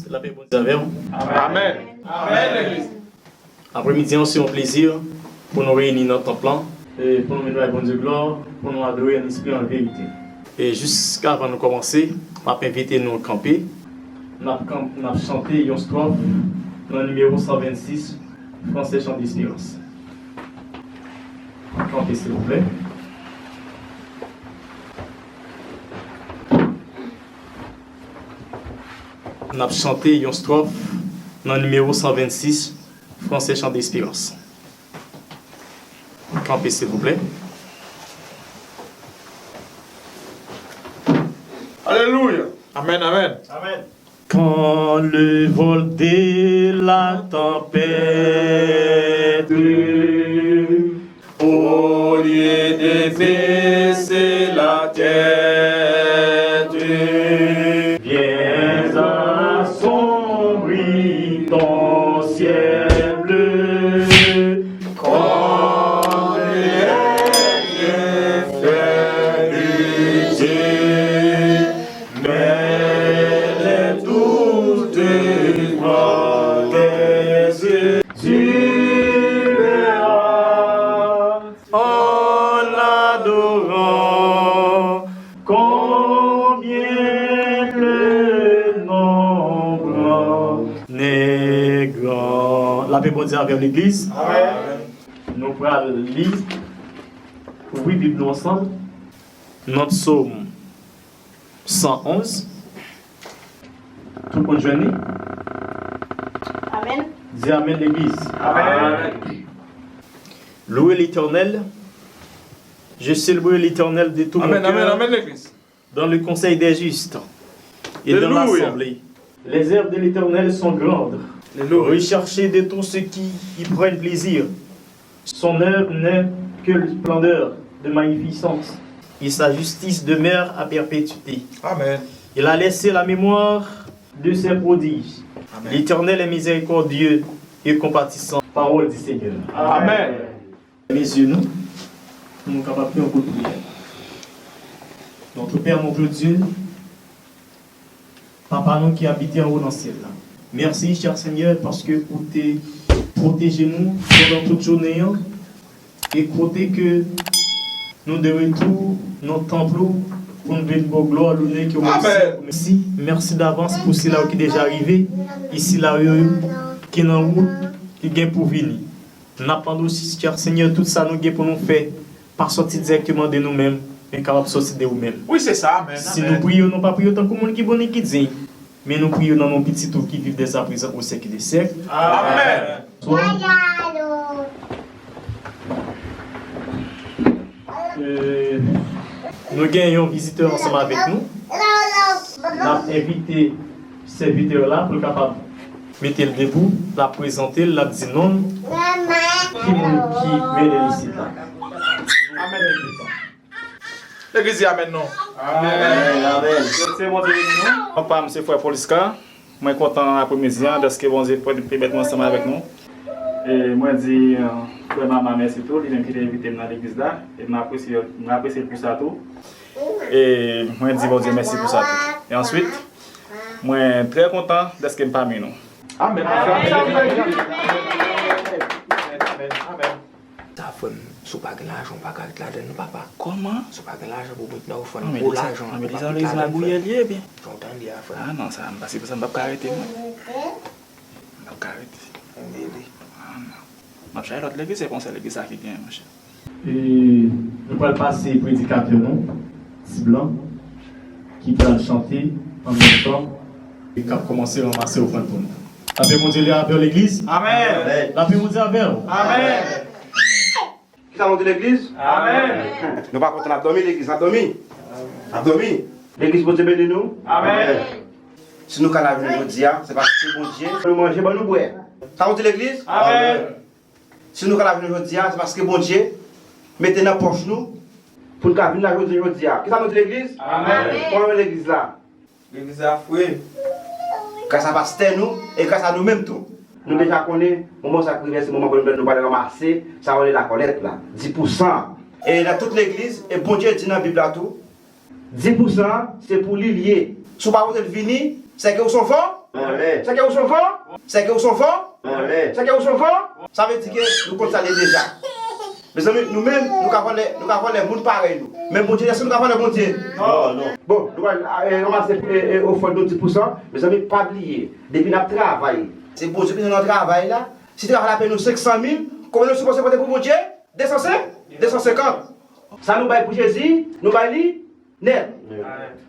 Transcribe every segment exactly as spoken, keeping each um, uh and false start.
Lapè Bondye avè w. Amèn. Amèn, legliz. Apremidi an, se yon plezi pou nou reyini nan tanp lan. E pou nou vin bay Bondye glwa, pou nou adore an espri an verite. E jiskavan nou kòmanse, m ap envite nou kanpe. N ap kan-, n ap chante yon stwòf nan nimewo san vennsis, Fransè Chan Desperans. Kanpe, silvouplè. N ap chante yon stwòf nan nimewo san vennsis, Fransè Chan Desperans. Kanpe, silvouplè. Alelouya. Amèn, amèn. Amèn. Quand le vol de la tempête, au lieu de baisser la tête, vient assombrir ton ciel bleu, comme les bienfaits de Dieu. Mais de toutes grandes tu verras en adorant combien le nombre n'est grand. Lapè Bondye avè w, legliz. Amèn. Nou pral li ouvri Bib nou ansanm nan Psaume san onz. Tout moun jwenn li? Amèn. Di amèn, legliz. Amèn. Louez l'Éternel. Je célébrerai l'Éternel de tout mon cœur dans le conseil des justes et dans l'assemblée. Les œuvres de l'Éternel sont grandes, recherchées de tous ceux qui y prennent plaisir. Son œuvre n'est que splendeur de magnificence, et sa justice demeure à perpétuité. Amèn. Il a laissé la mémoire de ses prodiges. Amèn. L'Éternel est miséricordieux et compatissant. Parole du Seigneur. Amèn. Mezye nou, pou nou kapab fè yon kout priyè. Notre Père, notre Dieu, Papa nou ki abite anwo nan syèl la. Mèsi, chè Senyè, paske ou te pwoteje nou pandan tout jounen an, e kote ke nou de retou nan tanp ou pou nou vin ba w glwa, lonè ke w merite. Amèn. Mèsi, mèsi davans pou sila yo ki deja rive, e sila yo ki nan wout, ki gen pou vini. N ap mande w, chè Senyè, tout sa nou gen pou nou fè, pa sòti dirèkteman de nou menm, men kapab sòti de ou menm. Wi, se sa, amèn, amèn. Si nou priye w, nou pa priye w tankou moun ki bon ni ki diy, men nou priye w nan non Pitit ou ki viv dèzaprézan o syèk dè syèk. Amèn. Bonswa. Euh, nou gen yon vizitè ansanm avèk nou. N ap envite sèvitè la pou l kapab mete l debou, l ap prezante l, l ap di non l, ki moun ki mennen l isit la. Amèn, legliz. Legliz di amèn non. Amèn, amèn. Bondye beni nou. Non pa m se frè Poliska. Mwen kontan apremidi an dèske Bondye pèmèt mwen ansanm avèk nou. E mwen di, euh, frè Mama mèsi tou, li menm ki te envite m nan legliz la. E mwen apresye, mwen apresye l pou sa tou. E mwen di Bondye mèsi pou sa tou. E answit, mwen trè kontan dèske m pami nou. Amèn. Amèn. Amèn. Amèn. Sa, frè m, si w pa gen lajan, w pa ka ret ladan l non, papa. Kòman? Si w pa gen lajan pou w met nan ofrann, gwo lajan, ou pa ka met ladan l, frè m. Jan w tande a, frè m. Ah non, sa, m pa, se pou sa m p ap ka rete, mwen. M p ap ka rete. Ou mele. Ah non. M ap chache lòt legliz, se pa yon sèl legliz sa ki genyen, monchè. E nou pral pase predikatè nou, Ti Blan, ki pral chante an menm tan e k ap kòmanse ranmase ofrann pou nou. Lapè Bondye li avè w, legliz. Amèn. Lapè Bondye avè w. Amèn. Kisa nou di, legliz? Amèn. Nou pa kontan, n ap dòmi, legliz, n ap dòmi. N ap dòmi. Legliz, Bondye beni nou. Amèn. Si nou ka la jounen jodi a, se paske Bondye ban nou manje, ban nou bwè. Sa nou di, legliz? Amèn. Si nou ka la jounen jodi a, se paske Bondye mete nan pòch nou pou n ka vin la jodi, jodi a. Kisa nou di, legliz? Amèn. Kòman legliz la? Legliz la fre. Gras a pastè nou e gras a nou menm tou. Nou deja konnen, moman sa k rive, se moman pou nou, nou pral ranmase sa yo rele lakòlèt la, dis pousan. E nan tout legliz, e Bondye di nan Bib la tou, dis pousan an, se pou li l ye. Si w pa pote l vini, sèke ou se yon vò? Anlè. Sèke ou se yon vò? Sèke ou se yon vò? Anlè. Sèke ou se yon vò? Sa vle di ke nou konn sa l ye deja. Mezanmi, nou menm, nou ka vòlè, nou ka vòlè moun parèy nou. Men Bondye, èske nou ka vòlè Bondye? Non, non. Bon, nou pral, e, ranmase, e, e, ofrann nou dis pousan. Mezanmi, pa bliye, depi n ap travay, se Bondye ki nan travay la. Si travay la peye nou senk san mil, konbyen nou sipoze pote pou Bondye? De san senk? De san senkant. Sa nou bay pou Jezi, nou bay li nèt.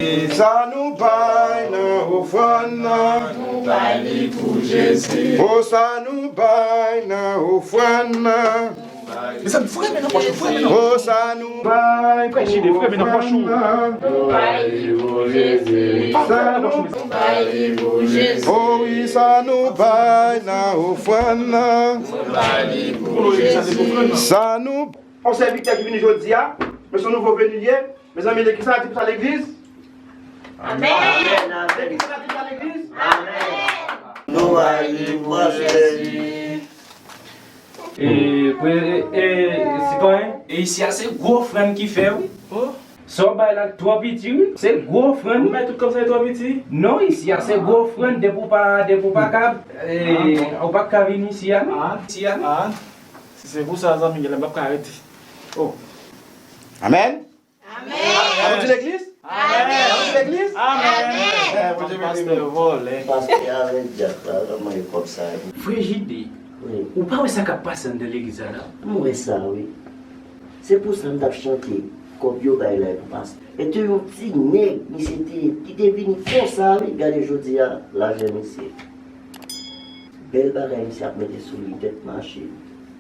E sa nou bay nan ofrann nan, nou bay li pou Jezi. O sa nou bay nan ofrann nan. Mezanmi, fouye men nan pòch ou, fouye men nan pòch ou. O sa nou bay nan ofrann nan, nou bay li pou Jezi. Sa nou bay li pou Jezi. O wi, sa nou bay nan ofrann nan. Sa nou... Yon sèvitè ki vini jodi a, men se yon nouvo veni l ye. Mezanmi, legliz sa di pou sa, legliz? Amèn. Legliz sa di pou sa, legliz? Amèn. Nou ba li pou Jezi. E, e, e, e, sitwayen? E isi a se gwo ofrann ki fè, wi. Sa w bay la twò piti, wi. Se gwo ofrann. Ou bay tout kòb sa yo twò piti? Non, isi a se gwo ofrann, depi w pa, depi w pa ka, e, ou pa ka vin isi a, non. Isi a, non. Si se pou sa, zanmi, genlè m p ap ka rete. Oh. Amèn. Amèn. An nou di legliz? Amèn. An nou di legliz? Amèn. Pastè vòlè. Pastè avèk dyak la, kòman e kòb sa yo? Frè J D, wi, ou pa wè sa k ap pase anndan legliz la la? M wè sa, wi. Se pou sa m t ap chante, kòb yo bay la e pou pastè. E te yon ti nèg, misye te ye, ki te vini konsa, wi. Gade jodi a, lajè misye. Bèl bagay misye ap mete sou li, tèt mache.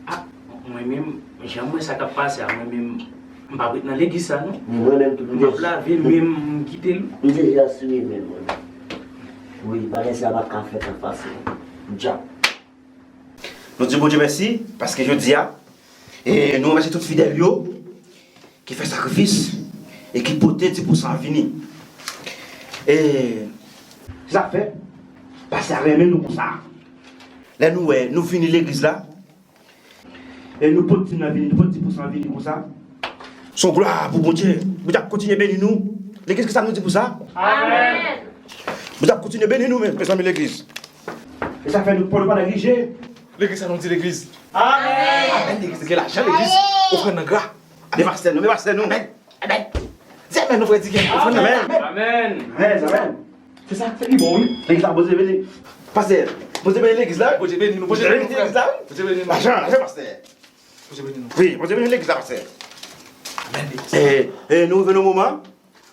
A, mwen menm, jan m wè sa k ap pase a, mwen menm, m p ap ret nan legliz sa, non. Mwen menm tou, m ap lave men m, m kite l. M deja siye men mwen. Wi, bagay sa pa ka fèt an fasil. Dyak. Nou di Bondye mèsi, paske jodi a, e nou remèsye tout fidèl yo ki fè sakrifis e ki pote dis pousan vini. E se sa k fè pastè a renmen nou konsa. Lè nou wè nou vini legliz la, e nou pot dim nan vini, nou pot dis pousan vini konsa, se yon glwa pou Bondye. Bondye ap kontinye beni nou. Legliz, kisa nou di pou sa? Amèn. Bondye ap kontinye beni nou, men, mezanmi, legliz. E sa fè nou, pou nou pa neglije. Legliz, sa nou di, legliz? Amèn. Amèn, legliz, gen lajan, legliz. Ofrann nan gra. Men pastè nou, men pastè nou. Amèn. Amèn. Di amèn, non, frè, di amèn. Amèn. Amèn. Amèn, amèn. Se sa, se pi bon, wi. Legliz la, Bondye beni. Pastè, Bondye beni legliz la, wi. Bondye beni nou, Bondye beni nou, frè. Legliz la, wi. Bondye beni nou. Lajan, lajan, pastè. Bondye beni nou. Wi, Bondye beni legliz la, pastè. Amèn, legliz. E, e, nou rive nan moman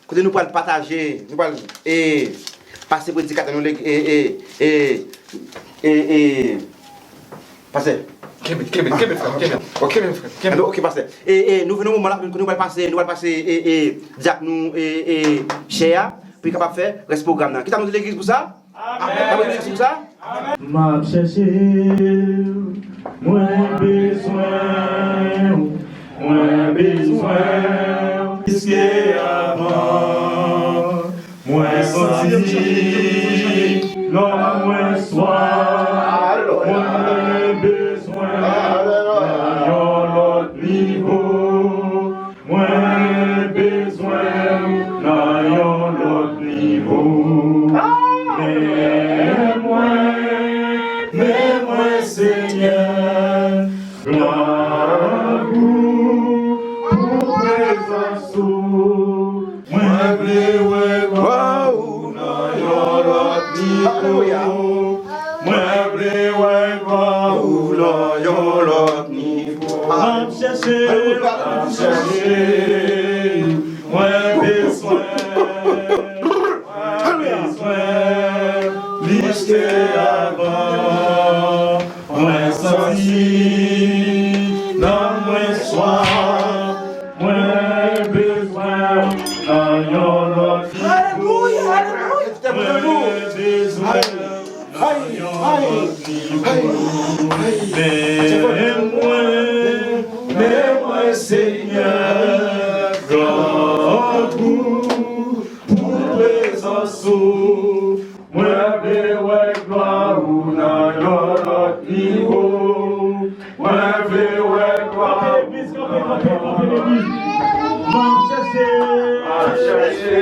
kote nou pral pataje, nou pral, e, pase predikatè nou, e, e, e, e, e, pastè. Kenbe, kenbe, kenbe, frè m, kenbe. Kenbe, frè m, kenbe. Ok, pastè. E, e, nou vin nan moman la, nou pral pase, nou pral pase, e, e, dyak nou, e, e, chè a, pou li kapab fè rès pwogram nan. Kisa nou di legliz pou sa? Amèn. Sa nou di legliz pou sa? M ap chèche w, mwen bezwen w, mwen bezwen w plis ke avan. Mwen santi lòm mwen swa, mwen bezwen nan yon lòt nivo. Mwen bezwen nan yon lòt nivo. Men mwen, men mwen, Senyè, glwa pou, pou prezans ou. Mwen vle wè glwa ou nan yon lòt nivo. Mwen vle wè glwa ou nan yon lòt nivo. M ap chèche, m ap chèche. Mwen bezwen, mwen bezwen plis ke avan. Mwen santi nanm mwen swa. Mwen bezwen nan yon lòt. Mwen bezwen yon lòt nivo. Men mwen, men mwen, Senyè, grangou pou prezans ou. Mwen vle wè glwa ou nan yon lòt nivo. Mwen vle wè glwa ou nan yon lòt nivo. M ap chèche, m ap chèche,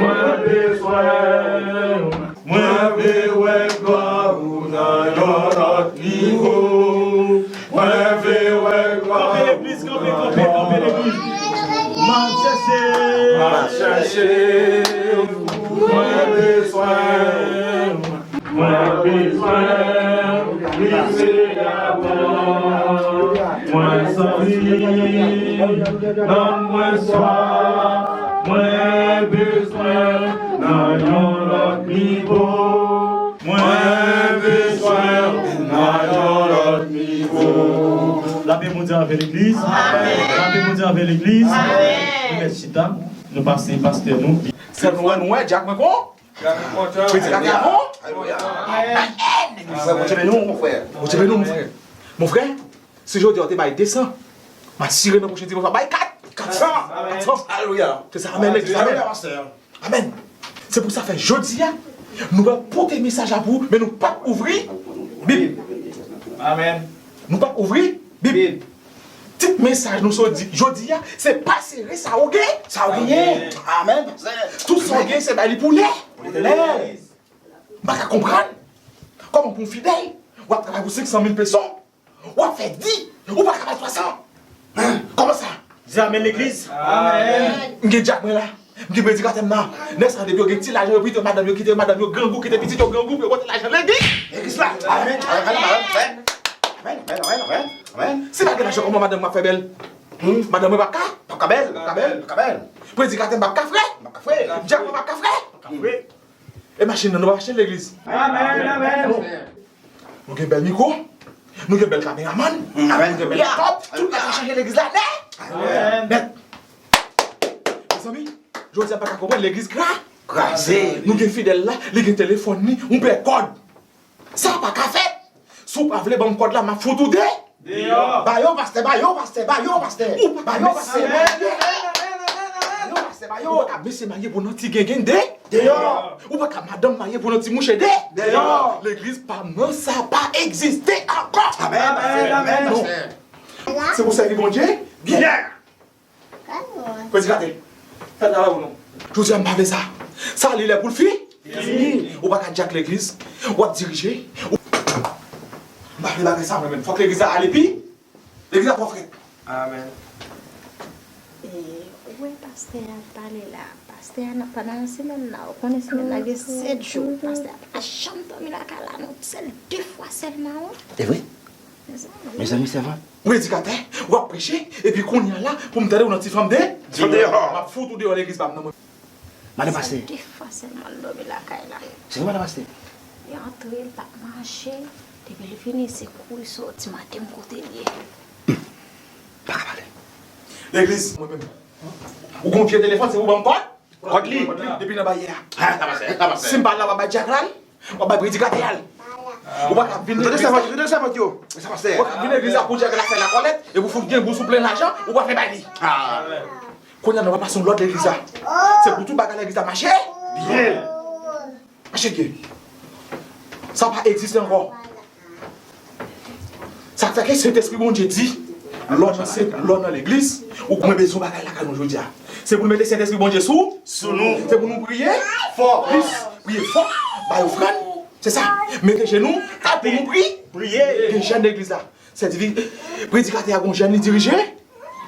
mwen bezwen. Mwen vle wè glwa ou nan yon lòt nivo. Mwen vle wè glwa ou nan yon lòt nivo. Kanpe legliz, kanpe, kanpe, kanpe legliz. M ap chèche, m ap chèche, mwen bezwen. Mwen bezwen rive avan. Mwen santi nanm mwen swaf. Mwen bezwen nan yon lòt nivo. Mwen bezwen nan yon lòt nivo. Lapè Bondye avè legliz. Lapè Bondye avè legliz. Nou mèt chita. Nou pase pastè nou. Sèl nou wè, nou wè, dyak mwen kon. Predikatè a bon. Frè, Bondye beni w, mon frè. Bondye beni w, mon frè. Mon frè, si jodi a w te bay de san, m asire nan pwochen dimanch w ap bay kat. Kat san. Kat san. Alelouya. Se sa, amèn, legliz, amèn. Amèn. Se pou sa fè jodi a, nou pral pote mesaj la pou ou, men nou p ap ouvri Bib. Amèn. Nou p ap ouvri Bib. Tit mesaj nou sot di jodi a, se pa sere sa ou gen, sa ou genyen. Amèn, pastè. Tout sa ou genyen, se bay li pou lè. Pou Letènèl. M pa ka konprann kòman pou w fidèl, w ap travay pou senk san mil peso, w ap fè di, ou pa ka bay twa san. Kòman sa? Di amèn legliz. Amèn. M gen dyak mwen la. M gen predikatè m la. Nèg sa depi yo gen ti lajan yo pito madanm yo kite madanm yo grangou kite pitit yo grangou pou yo pote lajan legliz. Legliz la. Amèn. Amèn. Amèn. Amèn. Amèn. Amèn. Amèn. Si pa gen lajan kòman madanm m ap fè bèl? Hmm? Madanm mwen p ap ka? P ap ka bèl. P ap ka bèl. P ap ka bèl. Predikatè m p ap ka frè? P ap ka frè. Dyak mwen p ap ka frè? P ap ka frè. E machin nan nou p ap achte l legliz? Amèn, amèn. Bon. Nou gen bèl mikwo, nou gen bèl kameramann, nou gen bèl laptop, tout nèt ap chanje legliz la nèt. Amèn. Nèt. Mezanmi, jodi a m pa ka konprann legliz kra. Kraze. Nou gen fidèl la, li gen telefòn li, yon pè kòd. Sa pa ka fèt. Si w pa vle ban m kòd la, m ap fout ou de. Deyò. Ba yo, pastè, ba yo, pastè, ba yo, pastè. Ou pa ka mesye marye. Ba yo, pastè, ba yo. Ou pa ka mesye marye pou nan ti gengen de. Deyò. Ou pa ka madanm marye pou nan ti mouche de. Deyò. Legliz pa m nan sa pa egziste ankò. Amèn, amèn, amèn. Non. Se pou sèvi Bondye byen. Predikatè, fè travay ou non. Jodi a m pa vle sa. Sa li lè pou l fi? Fini. Ou pa ka dyak legliz. W ap dirije. Ou... M pa vle bagay sa mwen menm. Fòk legliz la ale pi. Legliz la twò frèt. Amèn. E, ou wè pastè a ap pale la. Pastè a nan, pandan yon semèn la, ou konnen semèn la gen sèt jou. Pastè a pa janm dòmi lakay la non. Sèl de fwa sèlman wi. E vre? Mezanmi, sèvant. Predikatè, w ap preche, epi kounye a la, pou m tande w nan ti fanm de... Deyò. M ap fout ou deyò legliz pa m nan mwen. Madan pastè. Sèl de fwa sèlman l dòmi lakay la. Se vre, madan pastè? Li antre, l p ap manje, depi l vini, se kouri soti, mande m kote l ye. Pa ka pale. Legliz, mwen menm. Ou gon vye telefòn, se pou ban m kòd? Kòd li. Depi nan baryè a. Ha, sa pase, sa pase. Si m pa la, w ap bay dyak la l, w ap bay predikatè a l. Ou pa ka vin legliz la. Sa pase. Ou pa ka vin legliz la pou dyak la fè lakòlèt, epi w fout gen bous ou plen lajan, ou pa fè bay li. Ah. Kounye a nou pa pase yon lòt legliz la. Se pou tout bagay legliz la mache. Byen. Mache byen. Sa pa egziste ankò. Sa k fè ke Sentespri Bondye di, lè w nan, lè w nan legliz, ou mwen bezwen bagay lakay nou jodi a. Se pou nou mete Sentespri Bondye sou, sou nou. Se pou nou priye fò, plis, priye fò, bay ofrann, se sa. Mete jenou, pou nou pri, priye. Gen jèn legliz la. Se di, predikatè a gon jèn li dirije,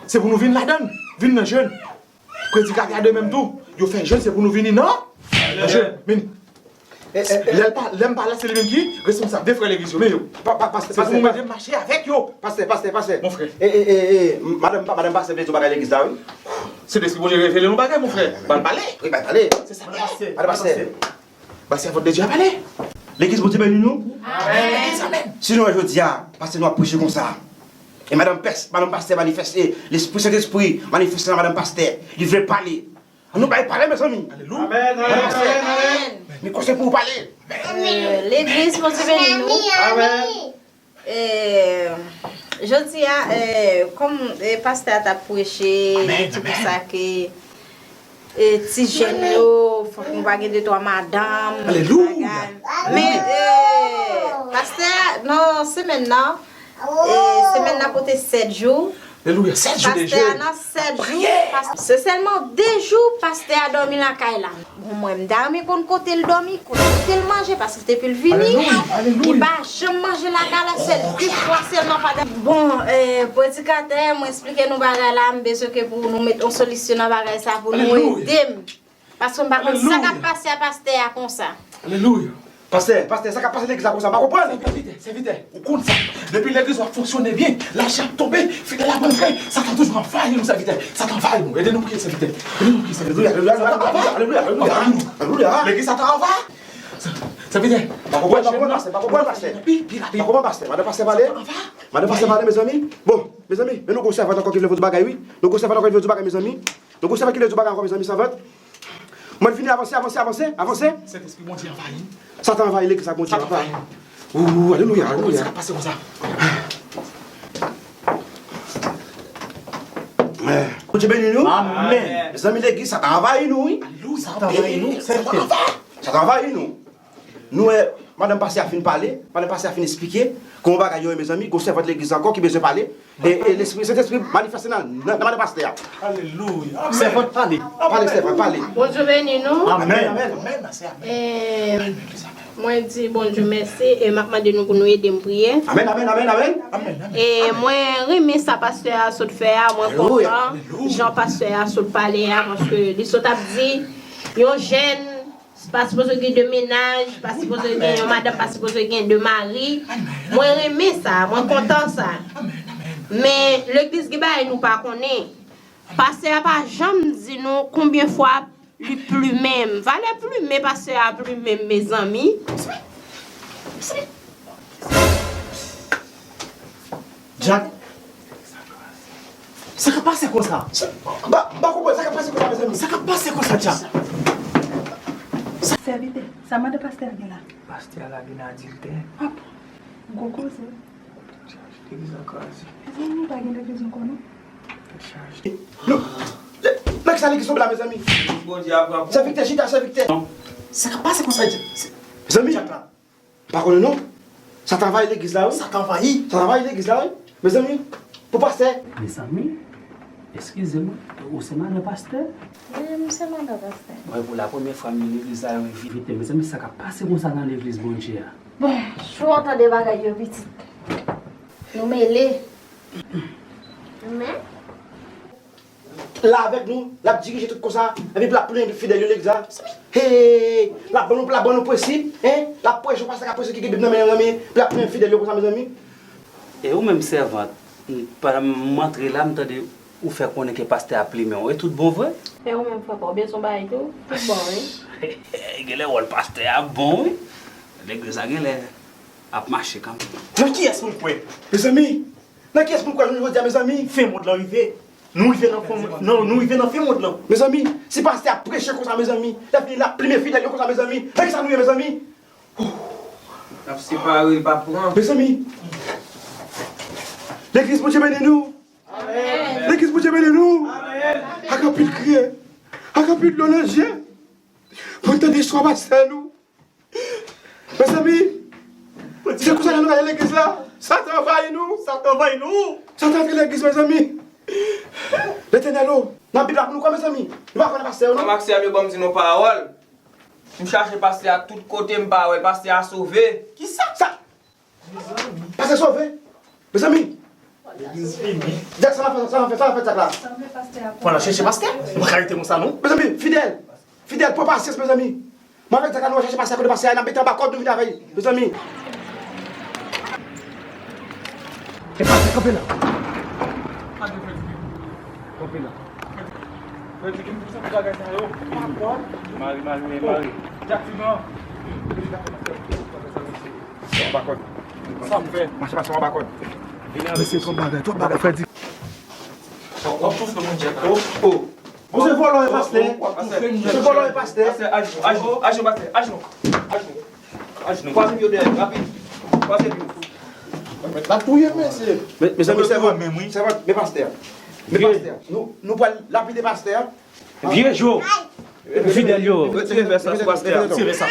se pou nou vin ladan l, vin nan jèn. Predikatè a de menm tou. Yo fè jèn, se pou nou vini nan, nan jèn. Men, lè l pa, lè m pa la, se li menm ki responsab de frè legliz yo. Men yo, se pou nou mete mache avèk yo. Pastè, pastè, pastè. Mon frè. E, e, e, e, madanm, madanm pastè vle di yon bagay legliz la, wi. Sentespri Bondye revele nou bagay, mon frè. Ba l pale. Wi, ba l pale. Se sa. Madanm pastè. Madanm pastè. Ba se vòt de Dye a pale. Legliz Bondye beni nou. Amèn. Legliz, amèn. Si nou wè jodi a, pastè nou ap preche konsa. E madanm pès, madanm pastè manifeste, lespri, Sentespri manifeste nan madanm pastè. Li vle pale. Ann nou bay pale, mezanmi. Alelouya. Amèn, amèn. Madanm pastè, Mikwo se pou ou pale. Euh, legliz, Bondye beni nou. Amèn. Eh, jodi a, eh, kòm, eh, pastè a t ap preche, li di konsa ke, eh, ti jèn yo, fòk nou pa gen de twa madanm, bagay. Men, eh, pastè a, nan semèn nan, eh, semèn nan pote sèt jou. Alelouya, sèt jou de jèn. Pastè a nan sèt jou, pas-, se sèlman de jou pastè a dòmi lakay la. Bon, mwen, m ta renmen konn kote l dòmi, kote l manje, paske depi l vini, li pa janm manje lakay la, se de fwa sèlman pandan. Bon, eh, predikatè, mwen eksplike nou bagay la, m bezwen ke pou nou met yon solisyon nan bagay sa pou nou ede m. Paske m pa konn sa k ap pase a pastè a konsa. Alelouya. Pastè, pastè, sa k ap pase legliz la konsa, m pa konprann. Sèvitè, sèvitè, ou konn sa. Depi legliz la fonksyone byen, lajan ap tonbe, fidèl ap rantre, Satan toujou anvayi nou, sèvitè. Satan anvayi nou. Ede nou priye, sèvitè. Ede nou priye, sèvitè. Alelouya, alelouya, alelouya, alelouya, alelouya, alelouya. Anvayi nou. Alelouya. Legliz Satan anvayi. Sèvitè. M pa konprann, m pa konprann, pastè, m pa konprann, pastè. Pi, pi rapid. M pa konprann, pastè. Madan pastè pale. Satan anvayi. Madan pastè pale, mezanmi. Bon, mezanmi, men nou gon sèvant ankò ki vle voye bagay, wi. Nou gon sèvant ankò ki vle voye bagay, mezanmi. Nou gon sèvant ki vle voye bagay ankò, mezanmi, sèvant. Mwen vini, avanse, avanse, avanse, avanse. Sentespri Bondye anvayi. Satan anvayi legliz ak Bondye, papa. Ou, alelouya, alelouya. Sa k ap pase konsa? Eh, Bondye beni nou. Amèn. Mezanmi, legliz, Satan anvayi nou, wi. Alelouya. Satan anvayi nou. Satan anvayi. Satan anvayi nou. Nou wè, madanm pastè a fin pale, madanm pastè a fin eksplike kòman bagay yo ye, mezanmi, gon sèvant legliz ankò ki bezwen pale. E, e lespri, Sentespri manifeste nan, nan, nan madanm pastè a. Alelouya. Amèn. Sèvant pale. Pale, sèvant, pale. Bondye beni nou. Amèn. Amèn, amèn. Amèn, amèn. E, mwen di Bondye mèsi e m ap mande nou pou nou ede m priye. Amèn, amèn, amèn, amèn. Amèn, amèn. E mwen renmen sa pastè a sot fè a, mwen kontan jan pastè a sot pale a, paske li sot ap di yon jèn pa sipoze gen de mennaj, pa sipoze gen yon madanm, pa sipoze gen de mari. Mwen renmen sa, mwen kontan sa. Men legliz gen bagay nou pa konnen. Pastè a pa janm di nou konbyen fwa li plimen m. Valè plimen pastè a plimen m, mezanmi. Jack, sa k ap pase konsa? Sa, m pa, m pa konprann sa k ap pase konsa, mezanmi. Sa k ap pase konsa, Jack? Sèvitè, sa madan pastè a gen la? Pastè a la gen adiltè. Ap, gwo koze. Legliz la kraze. Mezanmi, pa gen legliz ankò, non. Tèt chaje. Non. Nèg sa legliz tonbe la, mezanmi. Bondye ap pran pou. Sèvitè, chita, sèvitè. Sa k ap pase konsa, Jack? Mezanmi. Jack la. M pa konnen non. Satan anvayi legliz la, wi. Satan anvayi. Satan anvayi legliz la, wi. Mezanmi, pou pastè. Mezanmi, eskize mwen, ou se madan pastè? Wi, m se madan pastè. Mwen, pou la premyè fwa, m vin legliz la, mwen vi-, vite, mezanmi, sa k ap pase konsa nan legliz Bondye a? Bon, chou an tande bagay yo, pitit. Nou mele. Men. La avèk nou, l ap dirije tout konsa, epi l ap plenn fidèl yo legliz la. Hey, l ap ban nou, l ap ban nou prensip, hein? L ap preche, pastè k ap preche ki gen Bib nan men l, mezanmi, l ap plenn fidèl yo konsa, mezanmi. E ou menm sèvant, pandan m antre la, m tande ou fè konnen ke pastè a plimen w, e tout bon vre? E ou menm frè pa w bezwen bagay tou? Tout bon, wi. Genlè wòl pastè a bon, wi. Legliz la genlè ap mache kanmenm. Nan kiyès pou m kwè? Mezanmi, nan kiyès pou m kwè jounen jodi a, mezanmi? Fen mond lan rive. Nou rive nan fen mond, non, nou rive nan fen mond lan. Mezanmi, si pastè ap preche konsa, mezanmi, lè fini l ap plimen fidèl yo konsa, mezanmi, nan kisa nou ye, mezanmi? N ap separe, l p ap pran. Mezanmi, legliz Bondye beni nou. Amèn. Legliz Bondye beni nou. Amèn. Ak anpil kriye, ak anpil dlo nan je, pou n tande istwa pastè nou. Mezanmi, se konsa nou gade legliz la. Satan anvayi nou. Satan anvayi nou. Satan antre legliz, mezanmi. Letènèl, o, nan Bib la pou nou kwè, mezanmi. Nou pa kwè nan pastè yo, non. Frè Maxime, yo ban m di nou pawòl. M chache pastè a tout kote, m pa wè l. Pastè a sove. Kisa? Sa. Pastè sove. Mezanmi. Legliz fini. Jack, sa n ap fè, sa n ap fè, sa n ap fè Jack la? Fò n al chèche pastè. Nou pa ka rete konsa, non. Mezanmi, fidèl. Fidèl, pran pasyans, mezanmi. Mwen avèk Jack la, nou al chèche pastè, kote pastè a, n ap mete anba kòd, nou vin avè l, mezanmi. E pastè, kanpe la. Kanpe la. Mari, mari, mari. Jack, vin non. Anba kòd. Sa m fè? Mache pase anba kòd. Mesye, twòp bagay, twòp bagay, frè di. W ap soufle moun Jack la. Oh, oh. Bon, se vòlò e pastè. Se vòlò e pastè. Pastè, ajenou, ajenou, ajenou, pastè, ajenou. Ajenou. Ajenou. Kwaze pye w dèyè, rapid. Kwaze pye w. L ap touye m, mesye. Men, men, men, sèvant, men pastè. Men pastè. Nou, nou pral lapide pastè. Vye jo. Fidèl yo. Retire vès la sou pastè. Retire sa.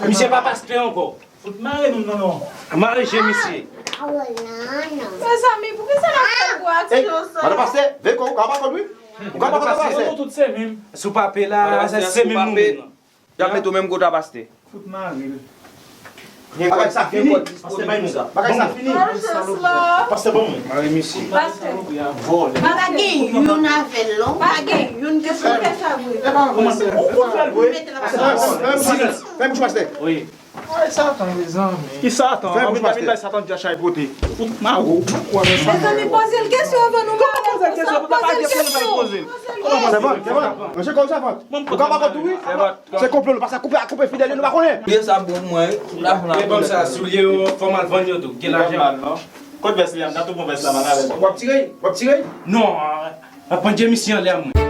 Misye pa pastè ankò. Fout mare nou, non, non. Mare je misye. Mezanmi, poukisa n ap fè gwo aksyon sa? Madan pastè, veye kò w, ou ka pa konn wi. Ou ka pa konn pastè. Nou tout se menm. Si w pa peye la, se menm nou menm nan. Y ap mete w menm kote a pastè. Fout mare l. Bagay sa fini. Pastè bay nou sa. Bagay sa fini. Pastè ban mwen. Mare misye. Pastè. Pa gen youn avè l non. Pa gen youn ki sou fè sa vre. Ou fout fè l vre. Silans. Fèm bouch pastè. Wi. Ay, Satan, mezanmi. Ki Satan? Fèm bouch pastè. Vin bay Satan di a chay pote. Fout mare w. Mezanmi, poze l kesyon avan nou mare. Poze l kesyon, poze l kesyon. Sèvant, sèvant. Mesye, kòm sèvant. Ou ka pa konn tou wi. Se konplo nou pase koupe, koupe fidèl yo, nou pa konnen. Ye sa bon mwen. E ban m sa, soulye yo, fò m al vann yo tou. Gen lajan. Kot vès li a? M ta tou pran vès la, m al avè l. W ap tire? W ap tire? Non, pandye misye anlè a mwen.